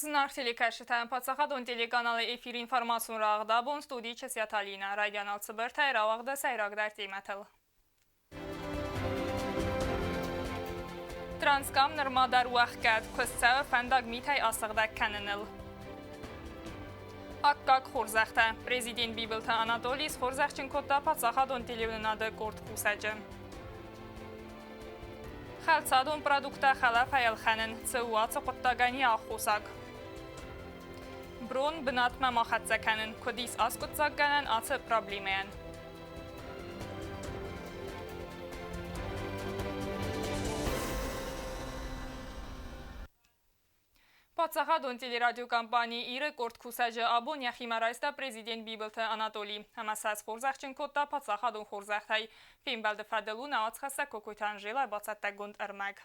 Зынаргъ телекӕсджытӕ, паддзахадон телеканалы эфиры информацион рагъд абон студийы Чысиаты Алинӕ. Райдиан алцыбыртӕй рауагъды сӕйрагдӕр темӕтыл. Транскам нырма дӕр уӕхгӕд, куыст цӕуы фӕндаг митӕй асыгъдӕг кӕныныл. Аккаг хорзӕхтӕ. Президент Бибылты Анатолий схорзӕхджын кодта паддзахадон телеуынынады къорд кусӕджы. Хӕлцадон продукттӕ хӕлӕфӕй ӕлхӕнын, цы у ацы хъуыддагӕн йӕ аххосаг? Брон бынатмӕ ма хӕццӕ кӕнын, куыд ис аскъуыддзаггӕнӕн ацы проблемӕйӕн? Паддзахадон телерадиокомпани Иры къорд кусӕджы абон йӕхимӕ райста президент Бибылты Анатоли ӕмӕ сӕ схорзӕхджын кодта паддзахадон хорзӕхтӕй. Фембӕлды фӕдыл у нӕ уацхӕссӕг Кокойты Анжелӕ бацӕттӕгонд ӕрмӕг.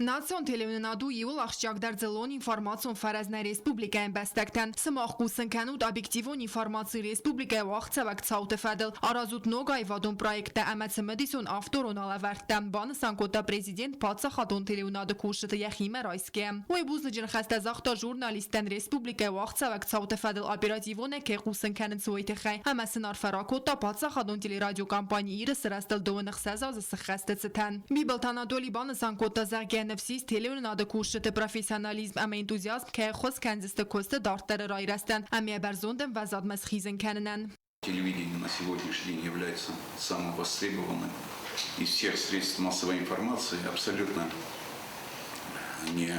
Национ телеуынынад у иуыл ахсджиагдӕр дзыллон информацион фӕрӕз нӕ республикӕйы ӕмбӕстӕгтӕн. Сымах хъусын кӕнут объективон информаци республикӕйы уагъдцӕуӕг цауты фӕдыл, аразут ног аивадон проекттӕ ӕмӕ цымыдисон авторон алӕвӕрдтӕ, банысан кодта президент паддзахадон телеуынады кусджыты йӕхимӕ райсгӕ. Уый бузныджы ныхӕстӕ загъта журналисттӕн республикӕйы уагъдцӕуӕг цауты фӕдыл оперативонӕй кӕй хъусын кӕнынц, уый тыххӕй ӕмӕ сын арфӕ ракодта паддзахадон телерадиокомпани Иры сырӕзтыл 26 азы сыххӕсты цытӕн. Бибылты Анатолий банысан кодта, зӕгъгӕ, ныфс ис телеуынынады кусджыты профессионализм ӕмӕ энтузиазм кӕй ӕххуыс кӕндзысты куысты дарддӕры райрӕзтӕн ӕмӕ бӕрзонд ӕмвӕзадмӕ схизын кӕнынӕн. Телевидение на сегодняшний день является самым востребованным из всех средств массовой информации, абсолютно не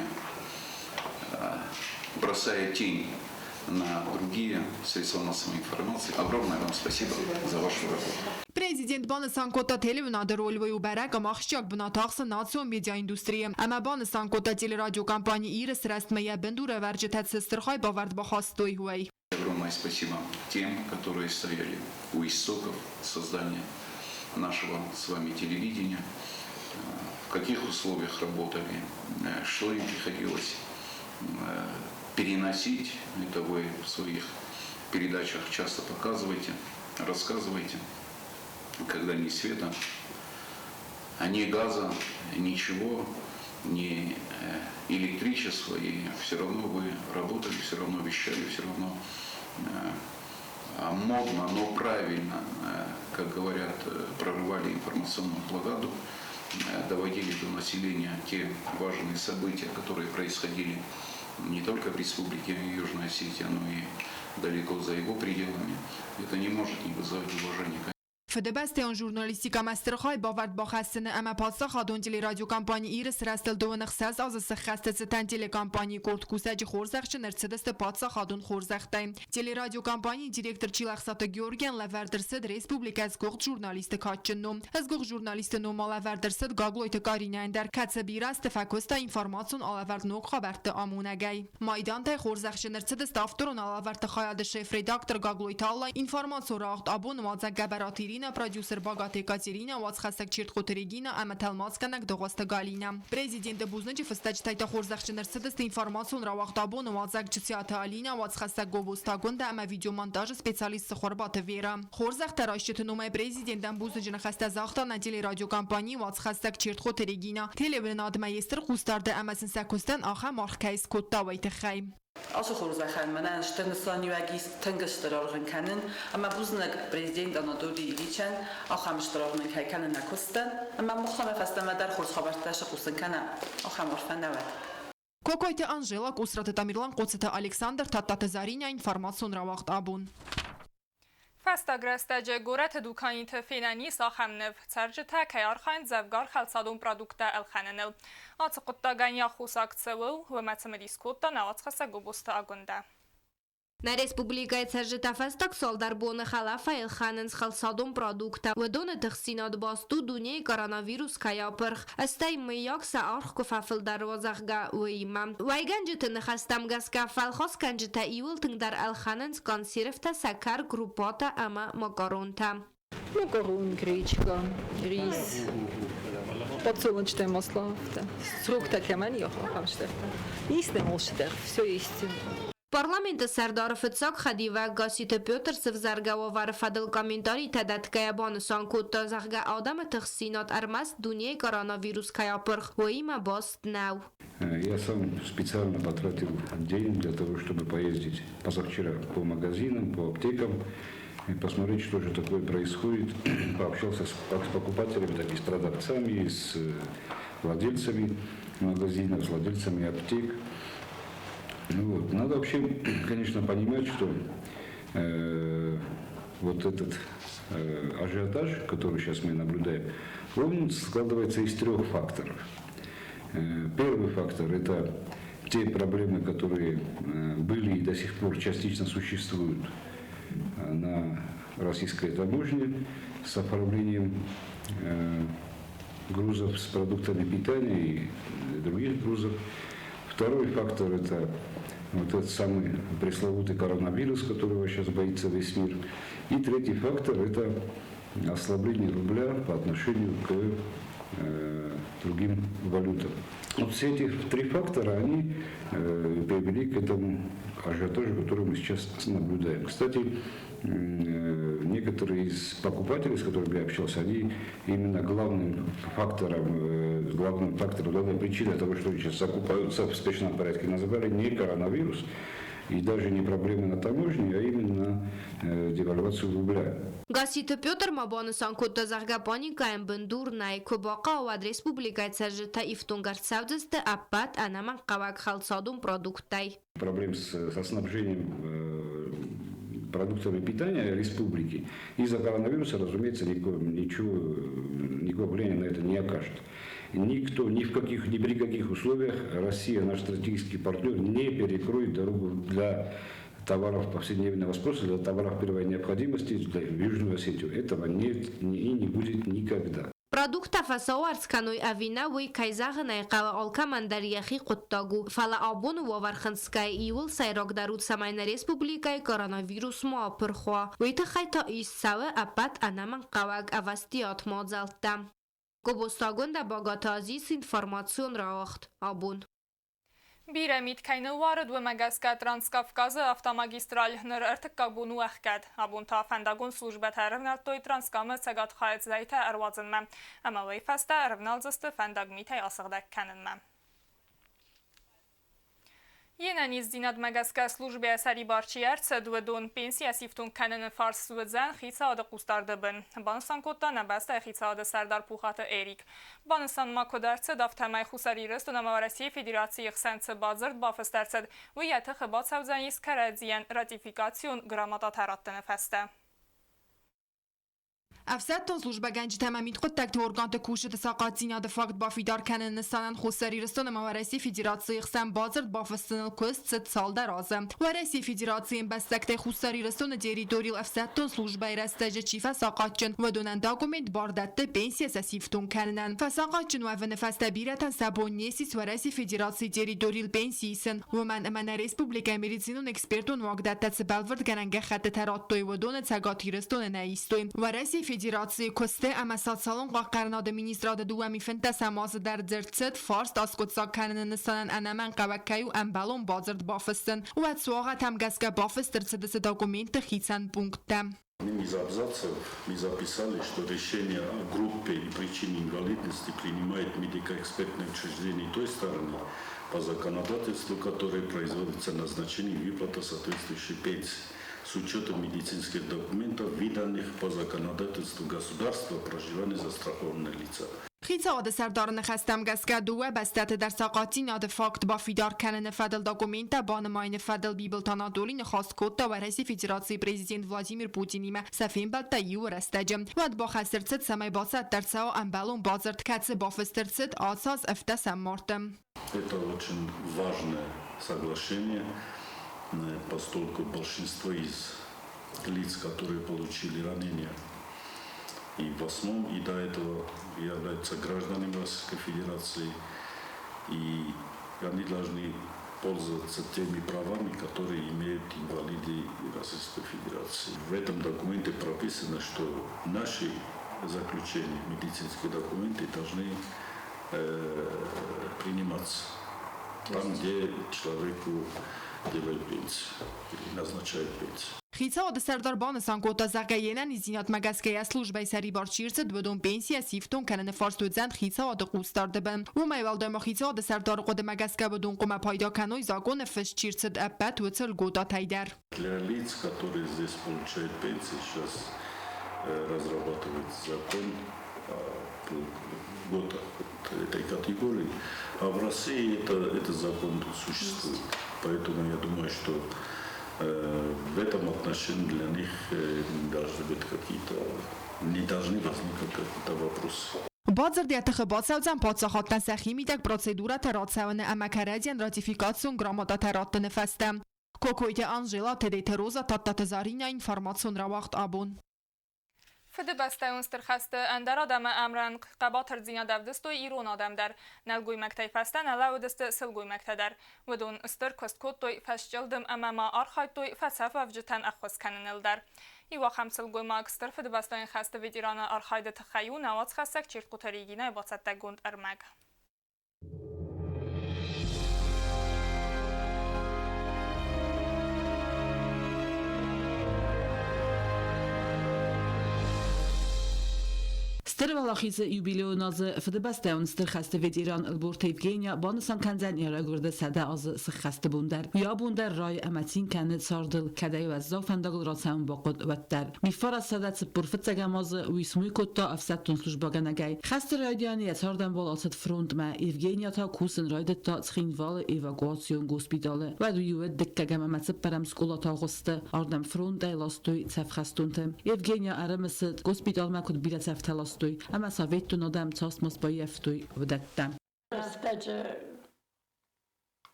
бросая тень на другие средства массовой информации. Огромное вам спасибо за вашу работу. Президент банысан кодта телеуынады роль уый у бӕрӕг ӕмӕ ахсджиаг бынат ахсы национ медиаиндустрийы ӕмӕ банысан кодта телерадиокомпани Иры сырӕзтмӕ йӕ бындурӕвӕрджытӕ цы стыр хайбавӕрд бахастой, уый. Огромное спасибо тем, которые стояли у истоков создания нашего с вами телевидения, в каких условиях работали, что им приходилось переносить. Это вы в своих передачах часто показываете, рассказываете, когда ни света, ни газа, ничего, ни электричества, и все равно вы работали, все равно вещали, все равно модно, но правильно, как говорят, прорывали информационную блокаду, доводили до населения те важные события, которые происходили не только в Республике Южная Осетия, но и далеко за его пределами. Это не может не вызывать уважения. Фыдыбӕстӕйон журналистикӕмӕ стыр хайбавӕрд бахӕссыны ӕмӕ паддзахадон телерадиокомпани Иры сырӕзтыл 26 азы сыххӕсты цытӕн телекомпанийы къорд кусӕджы хорзӕхджын ӕрцыдысты паддзахадон хорзӕхтӕй. Телерадиокомпанийы директор Чилӕхсаты Георгийӕн лӕвӕрд ӕрцыд республикӕ сгуыхт журналисты кадджын ном. Сгуыхт журналисты ном ма лӕвӕрд ӕрцыд Гаглойты Каринӕйӕн дӕр, кӕцы бирӕ азты фӕкуыста информацион алӕвӕрд ног хабӕртты амонӕгӕй. Майдантӕй хорзӕхджын ӕрцыдысты авторон алӕвӕрдты хайады шеф-редактор Гаглойты Алла, информацион рауагъд абоны уадзӕг Гӕбӕраты Иринӕ, продюсер Багаты Екатеринӕ, уацхӕссӕг Чертхъоты Регинӕ ӕмӕ тӕлмацгӕнӕг Дыгъуызты Галинӕ. Президенты бузныджы фыстӕджытӕй та хорзӕхджын ӕрцыдысты информацион рауагъд абоны уадзӕг Чысиаты Алинӕ, уацхӕссӕг Гобозты Агуындӕ ӕмӕ видеомонтажы специалист Сыхуырбаты Верӕ. Хорзӕхтӕ райсджыты номӕй президентӕн бузныджы ныхӕстӕ загъта нӕ телерадиокомпанийы уацхӕссӕг Чертхъоты Регинӕ. Телеуынынадмӕ йе стыр хъусдарды ӕмӕ сын сӕ куыстӕн ахӕм аргъ кӕй скодта, уый тыххӕй. Ацы хорзӕхӕн мӕнӕн стыр нысаниуӕг ис тынг стыр аргъ ын кӕнын ӕмӕ бузныг президент Анатолий Ильичӕн ахӕм стыр аргъ нын кӕй кӕны нӕ куыстӕн ӕмӕ махмӕ фӕстӕмӕ дӕр хорз хабӕрттӕ сыхъусын кӕна, ахӕм арфӕ нӕ уӕд. Кокойты Анжела, Къусраты Тамерлан, Хъоцыты Александр, Тадтаты Заринӕ, информацион рауагъд абон. Фӕстаг рӕстӕджы горӕты дуканиты фенӕн ис ахӕм ныв, цӕрджытӕ кӕй архайынц дзӕвгар хӕлцадон продукттӕ ӕлхӕныныл. Ацы хъуыддагӕн йӕ аххосаг цӕуы, уымӕ цымыдис кодта нӕ уацхӕссӕг Гобозты Агуындӕ. Нӕ республикӕйы цӕрджытӕ фӕстаг цалдӕр боны хӕлафӕй ӕлхӕнынц хӕлцадон продукттӕ. Уыдоны тыхстдзинад баст у дунейы коронавирус кӕй апырх, стӕй мыййаг сӕ аргъ куы фӕфылдӕр уа, зӕгъгӕ, уыимӕ. Уӕйгӕнджыты ныхӕстӕм гӕсгӕ, фӕлхасгӕнджытӕ иуыл тынгдӕр ӕлхӕнынц консервтӕ, сӕкӕр, крупатӕ ӕмӕ макаронтӕ. Макарон, гречка, рис, подсолнечное масло, фруктӕ кӕмӕн ахӕм стӕртӕ. Есть не все есть. Парламенты сӕрдары фыццаг хӕдивӕг Гасситы Петр сывзаргӕ уавӕры фӕдыл комментаритӕ дӕтгӕйӕ банысан кодта, зӕгъгӕ, адӕмы тыхстдзинад ӕрмӕст дунейы коронавирус кӕй апырх, уыимӕ баст нӕу. Я сам специально потратил день для того, чтобы поездить позавчера по магазинам, по аптекам, и посмотреть, что же такое происходит. Пообщался с покупателями, так и с продавцами, и с владельцами магазинов, с владельцами аптек. Ну вот. Надо вообще, конечно, понимать, что вот этот ажиотаж, который сейчас мы наблюдаем, он складывается из трех факторов. Первый фактор – это те проблемы, которые были и до сих пор частично существуют на российской таможне с оформлением грузов с продуктами питания и других грузов. Второй фактор – это вот этот самый пресловутый коронавирус, которого сейчас боится весь мир. И третий фактор – это ослабление рубля по отношению к другим валютам. Вот все эти три фактора, они привели к этому ажиотажу, который мы сейчас наблюдаем. Кстати, некоторые из покупателей, с которыми я общался, они именно главным фактором, главной причиной того, что они сейчас закупаются в спешном порядке, называли не коронавирус и даже не проблемы на таможне, а именно девальвацию рубля. Гасситы Петр ма банысан кодта, зӕгъгӕ, паникӕйӕн бындур нӕй, куы бахъӕуа, уӕд республикӕйы цӕрджытӕ ифтонг ӕрцӕудзысты ӕппӕт ӕнӕмӕнгхъӕуӕг хӕлцадон продукттӕй. Проблем со снабжением продуктами питания республики из-за коронавируса, разумеется, никакого влияния на это не окажет. Никто, ни в каких, ни при каких условиях Россия, наш стратегический партнер, не перекроет дорогу для товаров повседневного спроса, для товаров первой необходимости в Южную Осетию. Этого нет и не будет никогда. Продукттӕ фӕсауӕрц кӕной ӕви нӕ, уый, кӕй зӕгъын ӕй хъӕуы, алкӕмӕн дӕр йӕхи хъуыддаг у. Фӕлӕ абоны уавӕр хынцгӕйӕ иууыл сӕйрагдӕр у, цӕмӕй нӕ республикӕйы коронавирус ма апырх уа. Уый тыххӕй та ист цӕуы ӕппӕт ӕнӕмӕнгхъӕуӕг ӕвӕстиат мадзӕлттӕ. Гобозты Агуындӕ, Багаты Азиз, информацион рауагъд абон. Бирӕ мит кӕй ныууарыд, уымӕ гӕсгӕ Транскавказы автомагистраль ныр ӕртыккаг бон у ӕхгӕд. Абон та фӕндагон службӕтӕ ӕрӕвнӕлдтой Транскамы цӕгат хайы зӕйтӕ ӕруадзынмӕ ӕмӕ уый фӕстӕ ӕрӕвналдзысты фӕндаг митӕй асыгъдӕг кӕнынмӕ. Йе нӕниздзинадмӕ гӕсгӕ службӕйӕ сӕрибар чи ӕрцыд, уыдон пенсийӕ сифтонг кӕныны фарс уыдзӕн хицауады хъусдарды бын, банысан кодта нӕ бӕстӕйы хицауады сӕрдар Пухаты Эрик. Банысан ма куыд ӕрцыд, афтӕмӕй Хуссар Ирыстон ӕмӕ Уӕрӕсейы Федерацийы хсӕн цы бадзырд бафыст ӕрцыд, уый йӕ тыхы бацӕудзӕнис кӕрӕдзийӕн ратификацион грамотатӕ раттыны фӕстӕ. Ӕфсӕддон службӕгӕнджытӕ ӕмӕ мидхъуыддӕгты органты кусджыты сахъатдзинады факт бафидар кӕныны нысанӕн Хуссар Ирыстон ӕмӕ Уӕрӕсейы Федерацийы хсӕн бадзырд бафыссыныл куыст цыд цалдӕр азы. Уӕрӕсейы Федерацийы ӕмбӕстӕгтӕй Хуссар Ирыстоны территорийыл ӕфсӕддон службӕйы рӕстӕджы чи фӕсахъатджын, уыдонӕн документ бар дӕтты пенсийӕ сӕ сифтонг кӕнынӕн. Фӕсахъатджын уӕвыны фӕстӕ бирӕтӕн сӕ бон не ссис Уӕрӕсейы Федерацийы территорийыл пенси исын, уымӕн ӕмӕ нӕ республикӕйы медицинон экспертон уагдӕттӕ цы бӕлвырдгӕнӕн гӕххӕттытӕ радтой, уыдоны Цӕгат Ирыстоны нӕ истой. Уӕрӕсейы Федерацийы куысты ӕмӕ социалон хъахъхъӕнынады министрады 2 015 азы дӕр дзырд цыд, фарст аскъуыддзаг кӕныны нысанӕн ӕнӕмӕнгхъӕуӕг кӕй у ӕмбӕлон бадзырд бафыссын. Уӕд суагъӕтӕм гӕсгӕ бафыст ӕрцыдысты документты хицӕн пункттӕ. Одним из абзацев мы записали, что решение о группе и причине инвалидности принимает медико-экспертное учреждение той стороны, по законодательству которой производится назначение и выплата соответствующей пенсии с учетом медицинских документов, выданных по законодательству государства проживания застрахованного лица. Хицауады сӕрдары ныхӕстӕм гӕсгӕ дыууӕ бӕстӕты дӕр сахъатдзинады факт бафидар кӕныны фӕдыл документтӕ банымайыны фӕдыл Бибылты Анатоли ныхас кодта Уӕрӕсейы Федерацийы президент Владимир Путинимӕ сӕ фембӕлдтӕ иу рӕстӕджы. Уӕд бахӕс ӕрцыд, цӕмӕй бацӕттӕ ӕрцӕуа ӕмбӕлон бадзырд, кӕцы бафыст ӕрцыд ацы аз 17 марты. Это очень важное соглашение, поскольку большинство из лиц, которые получили ранения и в восьмом, и до этого являются гражданами Российской Федерации, и они должны пользоваться теми правами, которые имеют инвалиды Российской Федерации. В этом документе прописано, что наши заключения, медицинские документы должны приниматься. Там, где человеку делают пенсию или назначают пенсию. Хицауады сӕрдар банысан кодта, зӕгъгӕ, йе нӕниздзинадмӕ гӕсгӕ йӕ службӕйы сӕрибар чи рцыд, уыдон пенсийӕ сифтонг кӕныны фарст уыдзӕн хицауады хъусдарды бын. Уымӕй уӕлдай ма хицауады сӕрдары хъуыдымӕ гӕсгӕ уыдон хъуамӕ пайда кӕной законы фыст чи рцыд, ӕппӕт уыцы льготатӕй дӕр. Для лиц, которые здесь получают пенсии, сейчас разрабатывается закон о льготах этой категории. А в России этот закон существует. Поэтому я думаю, что в этом отношении для них должны быть какие-то, не должны возникать какие-то вопросы. Бадзырд йӕ тыхы бацӕудзӕн паддзахадтӕн сӕхи мидӕг процедурӕтӕ рацӕуыны ӕмӕ кӕрӕдзийӕн ратификацион грамотатӕ раттыны фӕстӕ. Кокойты Анжела, Тедеты Роза, Тадтаты Заринӕ, информацион рауагъд абон. Фыдыбӕстӕйон Стыр хӕсты ӕндӕр адӕмы ӕмрӕнхъ хъӕбатырдзинад ӕвдыстой ирон адӕм дӕр. Нӕлгоймӕгтӕй фӕстӕ нӕ лӕууыдысты сылгоймӕгтӕ дӕр. Уыдон стыр куыст кодтой фӕсчъылдым ӕмӕ ма архайдтой фӕцӕфуӕвджытӕн ӕххуыс кӕныныл дӕр. Иу ахӕм сылгоймаг Стыр Фыдыбӕстӕйон хӕсты ветераны архайды тыххӕй у нӕ уацхӕссӕг Чертхъуты Регинӕйы бацӕттӕгонд ӕрмӕг. Стыр Уӕлахизы юбилейон азы Фыдыбӕстӕйон Стыр хӕсты ветеран Ӕлборты Евгения банысан кӕндзӕн йӕ райгуырды 100 азы сыххӕсты бон дӕр. Уый абон дӕр райы ӕмӕ цин кӕны цардыл, кӕд ӕй уӕззау фӕндагыл рацӕуын бахъуыд, уӕддӕр. Миффарасадӕ 45-ӕм азы уый смой кодта ӕфсӕддон службӕгӕнӕгӕй. Хӕсты райдианы йӕ цардӕмбал ацыд фронтмӕ, Евгения та кусын райдыдта Цхинвалы эвакуацион госпиталы. Уӕд уый уыд дыккӕгӕм ӕмӕ цыппӕрӕм скъолаты агъуысты. Ардӕм фронтӕй ластой цӕфхӕстонты. Евгения ӕрымысыд, госпиталмӕ куыд бирӕ цӕфтӕ ластой ӕмӕ советон адӕм цас баййӕфтой, уыдӕттӕ. Рӕстӕджы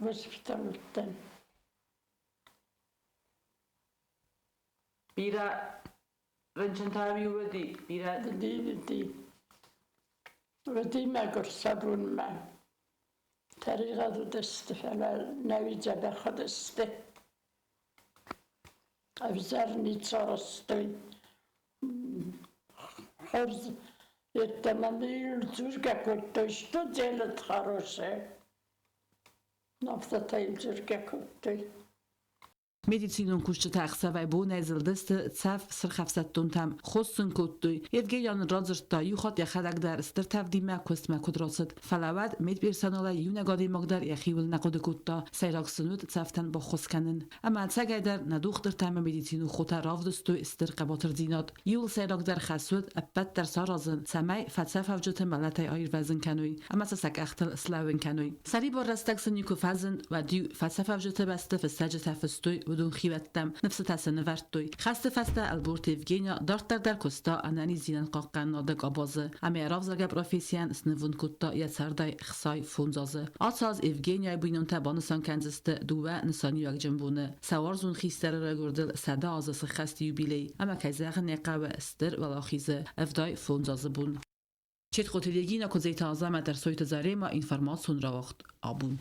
госпитал уыдтӕн. Бирӕ рынчынтӕ-иу уыди, бирӕ. Уыди, уыди. Уыди мӕгуыр сӕ бонмӕ. Тӕригъӕд уыдысты, фӕлӕ нӕуи дзӕбӕх уыдысты. Ӕвзӕр ницы арӕзтой. Хорз йеддӕмӕ мыл дзургӕ кодтой, что делать хорошее. Афтӕтӕ йыл дзургӕ кодтой. Медицинон кусджытӕ ӕхсӕвӕй-бонӕй зылдысты цӕф сырхӕфсӕддонтӕм, хос сын кодтой. Евгенийӕн радзырдта, иу хатт йӕхӕдӕг дӕр стыр тӕвдимӕ куыстмӕ куыд рацыд, фӕлӕ уӕд медперсоналӕй иунӕг адӕймаг дӕр йӕхиуыл нӕ хъуыды кодта, сӕйраг сын уыд цӕфтӕн баххуыс кӕнын. Ӕмӕ ӕцӕгӕйдӕр нӕ дохтыртӕ ӕмӕ медицинон хотӕ равдыстой стыр хъӕбатырдзинад. Иуыл сӕйрагдӕр хӕс уыд ӕппӕт дӕр саразын, цӕмӕй фӕцӕфӕвджыты мӕлӕтӕй аирвӕзын кӕной ӕмӕ сӕ сӕ къӕхтыл слӕууын кӕной. Сӕрибар рӕстӕг сын никуы фӕзынд, уӕд-иу фӕцӕфӕвджыты бӕсты фыссӕджытӕ фыстой уыдон хиуӕттӕм, ныфсытӕ сӕ нывӕрдтой. Хӕсты фӕстӕ Ӕлборты Евгения дарддӕр дӕр куыста ӕнӕниздзинад хъахъхъӕнынады къабазы ӕмӕ йӕ равзаргӕ профессийӕн снывонд кодта йӕ цардӕй 65 азы. Ацы аз Евгенияйы бинонтӕ банысан кӕндзысты дыууӕ нысаниуӕгджын боны. Сӕ уарзон хистӕры райгуырдыл 100 азы сыххӕст юбилей ӕмӕ, кӕй зӕгъын ӕй хъӕуы, стыр уӕлахизы 75 азы бон. Четхъоты Регина, Куыдзеты Азӕмӕт, Ӕрсойты Зарема, информацион рауагъд абон.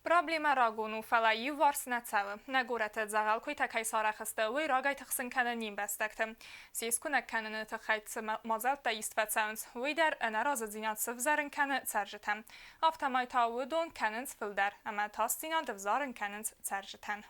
Проблемӕ рагон у, фӕлӕ иуварс нӕ цӕуы. Нӕ горӕты дзӕгъӕл куыйтӕ кӕй сарӕх сты, уый рагӕй тыхсын кӕны не мбӕстӕгты. Се скуынӕг кӕныны тыххӕй цы мадзӕлттӕ ист фӕцӕуынц, уый дӕр ӕнӕразыдзинад сывзӕрын кӕны цӕрджытӕм. Афтӕмӕй та уыдон кӕнынц фылдӕр ӕмӕ тасдзинад ӕвзарын кӕнынц цӕрджытӕн.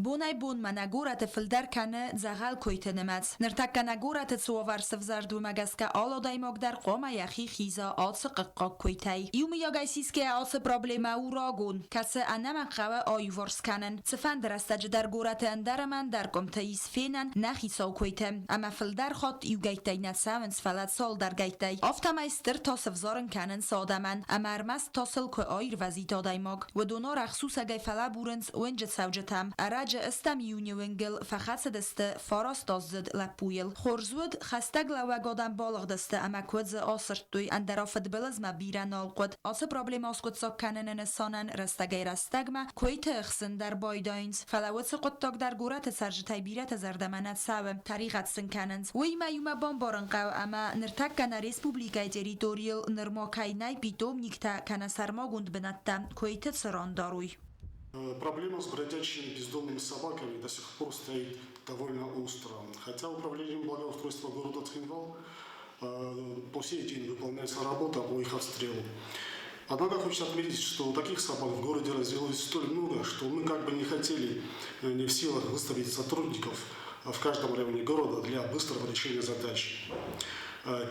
Бонӕй-бонмӕ нӕ горӕты фылдӕр кӕны дзӕгъӕл куыйты нымӕц. Ныртӕккӕ нӕ горӕты цы уавӕр сывзӕрд, уымӕ гӕсгӕ алы адӕймаг дӕр хъуамӕ йӕхи хиза ацы хъыхъхъаг куыйтӕй. Иумӕйагӕй сисгӕйӕ ацы проблемӕ у рагон, кӕцы ӕнӕмӕнг хъӕуы аиуварс кӕнын. Цыфӕнды рӕстӕджы дӕр горӕты ӕндӕр ӕмӕ ӕндӕр къуымты ис фенӕн нӕ хицау куыйты. Ӕмӕ фылдӕр хатт иугӕйттӕй нӕ цӕуынц, фӕлӕ цалдӕргӕйттӕй. Афтӕмӕй стыр тас ӕвзарын кӕнынц адӕмӕн, ӕмӕ ӕрмӕст тасыл куы аирвӕзид адӕймаг. Уыдон арӕх сусӕгӕй фӕлӕбурынц уынджы цӕуджытӕм. Ӕрӕджы ӕстӕм июны уынгыл фӕхӕцыдысты фарастаздзыд лӕппуйыл. Хорз уыд, хӕстӕг лӕууӕг адӕм балыгъдысты ӕмӕ куыдзы асырдтой, ӕндӕра фыдбылызмӕ бирӕ нал хъуыд. Ацы проблемӕ аскъуыддзаг кӕныны нысанӕн рӕстӕгӕй-рӕстӕгмӕ куыйты ӕхсын дӕр байдайынц. Фӕлӕ уыцы хъуыддаг дӕр горӕты цӕрджытӕй бирӕты зӕрдӕмӕ нӕ цӕуы, тӕригъӕд сын кӕнынц. Уыимӕ иумӕ бамбарын хъӕуы ӕмӕ ныртӕккӕ нӕ республикӕйы территорийыл нырма кӕй нӕй питомниктӕ кӕнӕ сӕрмагонд бынӕттӕ, куыйты цы ран дарой. Проблема с бродячими бездомными собаками до сих пор стоит довольно остро. Хотя управлением благоустройства города Цхинвал по сей день выполняется работа по их отстрелу. Однако хочется отметить, что таких собак в городе развелось столь много, что мы как бы не хотели, не в силах выставить сотрудников в каждом районе города для быстрого решения задачи.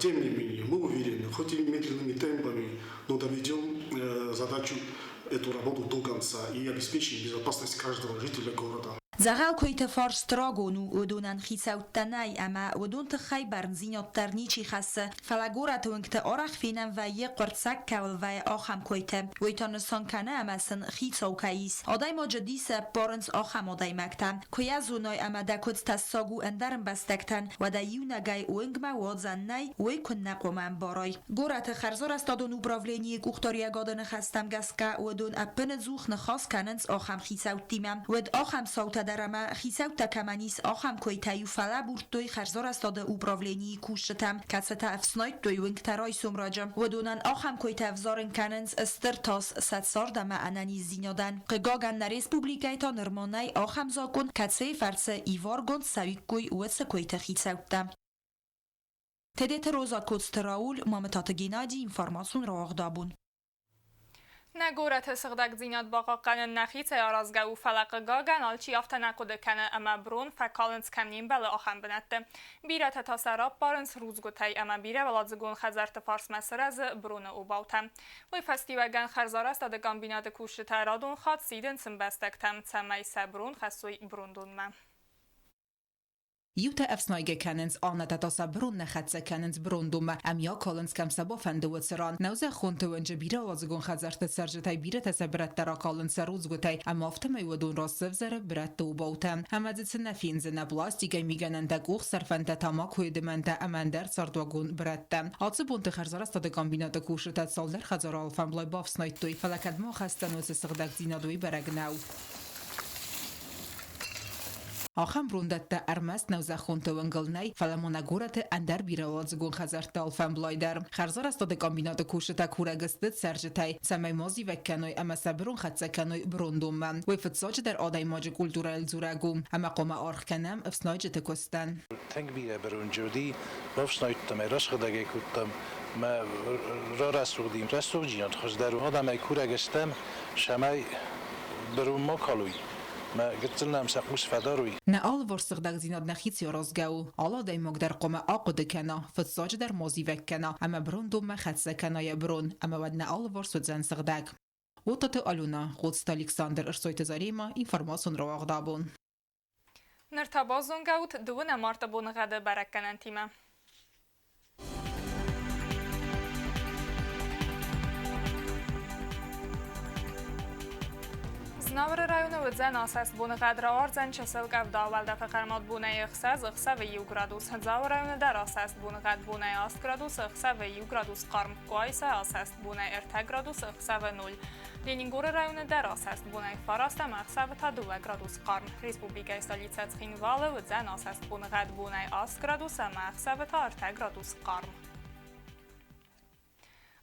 Тем не менее, мы уверены, хоть и медленными темпами, но доведем задачу, эту работу до конца и обеспечим безопасность каждого жителя города. Дзӕгъӕл куыйты фарст рагон у, уыдонӕн хицӕуттӕ нӕй ӕмӕ уыдон тыххӕй бӕрндзинад дӕр ничи хӕссы. Фӕлӕ горӕты уынгты арӕх фенӕн вӕййы, хъуырццӕг кӕуыл вӕййы, ахӕм куыйтӕ. Уый та нысан кӕны ӕмӕ сын хицау кӕй ис. Адӕймаджы дисы ӕппарынц ахӕм адӕймӕгтӕ. Куы йӕ зоной ӕмӕ дӕ куыдз тӕссаг у ӕндӕр ӕмбӕстӕгтӕн, уӕдӕ иунӕгӕй уынгмӕ уадзӕн нӕй, уый куыннӕ хъуамӕ ӕмбарай. Горӕты хӕрзарӕзтадон управленийы къухдариуӕгады ныхӕстӕм гӕсгӕ, уыдон ӕппынӕдзух ныхас кӕнынц ахӕм хицӕуттимӕ. Уӕд ахӕм цаутӕ дӕр ӕмӕ хицӕуттӕ кӕмӕн ис, ахӕм койтӕ-иу фӕлӕбурдтой хӕрзарӕзтады управленийы кусджытӕм, кӕцытӕ ӕфснайдтой уынгтӕ райсом раджы. Уыдонӕн ахӕм койтӕ ӕвзарын кӕнынц стыр тас сӕ цард ӕмӕ ӕнӕниздзинадӕн. Хъыгагӕн, нӕ республикӕйы та нырма нӕй ахӕм закъон, кӕцыйы фӕрцы иваргонд цӕуиккой уыцы койты хицӕуттӕ. Тедеты Роза, Коцты Рауль, Мамытаты Геннадий, информацион рауагъд абон. Нӕ горӕты сыгъдӕгдзинад бахъахъхъӕнын нӕхицӕй аразгӕ у, фӕлӕ, хъыгагӕн, алчи афтӕ нӕ хъуыды кӕны ӕмӕ брон фӕкалынц кӕм не мбӕлы, ахӕм бынӕтты. Бирӕтӕ та сӕ раппарынц рудзгуытӕй ӕмӕ бирӕуӕладзыгон хӕдзӕртты фарсмӕ сырӕзы броны обаутӕ. Уый фӕстиуӕгӕн хӕрзарӕзтады комбинаты кусджытӕ радон хатт сидынц ӕмбӕстӕгтӕм, цӕмӕй сӕ брон хӕссой брондонмӕ. Иутӕ ӕфснайгӕ кӕнынц, аннӕтӕ та сӕ брон нӕ хӕццӕ кӕнынц брондонмӕ, ӕмӕ калынц, кӕм сӕ бафӕнды, уыцы ран. Нӕузӕххонты уынджы бирӕуӕладзыгон хӕдзӕртты цӕрджытӕй бирӕтӕ сӕ брӕттӕ ракалынц сӕ рудзгуытӕй, ӕмӕ афтӕмӕй уыдон раз сӕвзӕры брӕтты обаутӕ. Ӕмӕ дзы цы нӕ фендзынӕ пластикӕй мигӕнӕнтӕ, къухсӕрфӕнтӕ, тамакойы дымӕнтӕ ӕмӕ ӕндӕр цардуагон брӕттӕ. Ацы бонты хӕрзарӕзтады комбинаты кусджытӕ цалдӕр хӕдзары алфӕмблай бафснайдтой, фӕлӕ кӕдмӕ ахӕсдзӕн уыцы сыгъдӕгдзинад, уый бӕрӕг нӕу. Ахӕм брондӕттӕ ӕрмӕст нӕузӕххонты уынгыл нӕй, фӕлӕ ма нӕ горӕты ӕндӕр бирӕуӕладзыгон хӕдзӕртты алфӕмблай дӕр. Хӕрзарӕзтады комбинаты кусджытӕ курӕг сты цӕрджытӕй, цӕмӕй ма зивӕг кӕной ӕмӕ сӕ брон хӕццӕ кӕной брондонмӕ. Уый фыццаджыдӕр адӕймаджы культурӕйыл дзурӕг у, ӕмӕ хъуамӕ аргъ кӕнӕм ӕфснайджыты куыстӕн. Тынг бирӕ быронджы уыди, бафснайдтам ӕй, расыгъдӕг ӕй кодтам, мӕ рарӕсугъди. Рӕсугъддзинад хуыздӕр у. Адӕмӕй курӕг стӕм, цӕмӕй бырон ма калой, мӕ гыццыл нӕм сӕ хъус фӕдарой. Нӕ алыварс сыгъдӕгдзинад нӕхицӕй аразгӕ у. Алы адӕймаг дӕр хъуамӕ ахъуыды кӕна, фыццаджыдӕр ма зивӕг кӕна ӕмӕ брондонмӕ хӕццӕ кӕна йӕ брон, ӕмӕ уӕд нӕ алыварс уыдзӕн сыгъдӕг. Отаты Алена, Хъоцты Александр, Ӕрсойты Заремӕ, информацион рауагъд абон. Ныр та базонгӕ ут дыууынӕм марты боныгъӕды бӕрӕггӕнӕнтимӕ. Знауыры районы уыдзӕн асӕст боныгъӕд рауардзӕн чысыл къӕвда, уӕлдӕфы хъӕрмад бонӕй ӕхсӕз, ӕхсӕвы иу градус. Дзауы районы дӕр асӕст боныгъӕд бонӕй аст градус, ӕхсӕвы иу градус хъарм. Къуайса асӕст бонӕй ӕртӕ градус, ӕхсӕвы ноль. Ленингоры районы дӕр асӕст бонӕй фараст ӕмӕ ӕхсӕвы та дыууӕ градус хъарм. Республикӕйы столицӕ Цхинвалы уыдзӕн асӕст боныгъӕд бонӕй аст градус ӕмӕ ӕхсӕвы та ӕртӕ градус хъарм.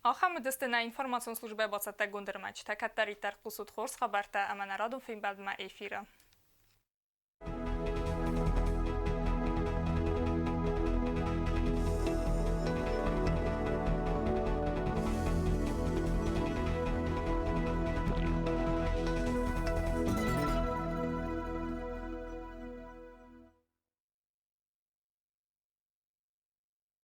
Ахӕм уыдысты нӕ информацион службӕйы бацӕттӕгонд ӕрмӕджытӕ. Кӕддӕриддӕр хъусут хорз хабӕрттӕ ӕмӕ нӕ радон фембӕлдмӕ эфиры.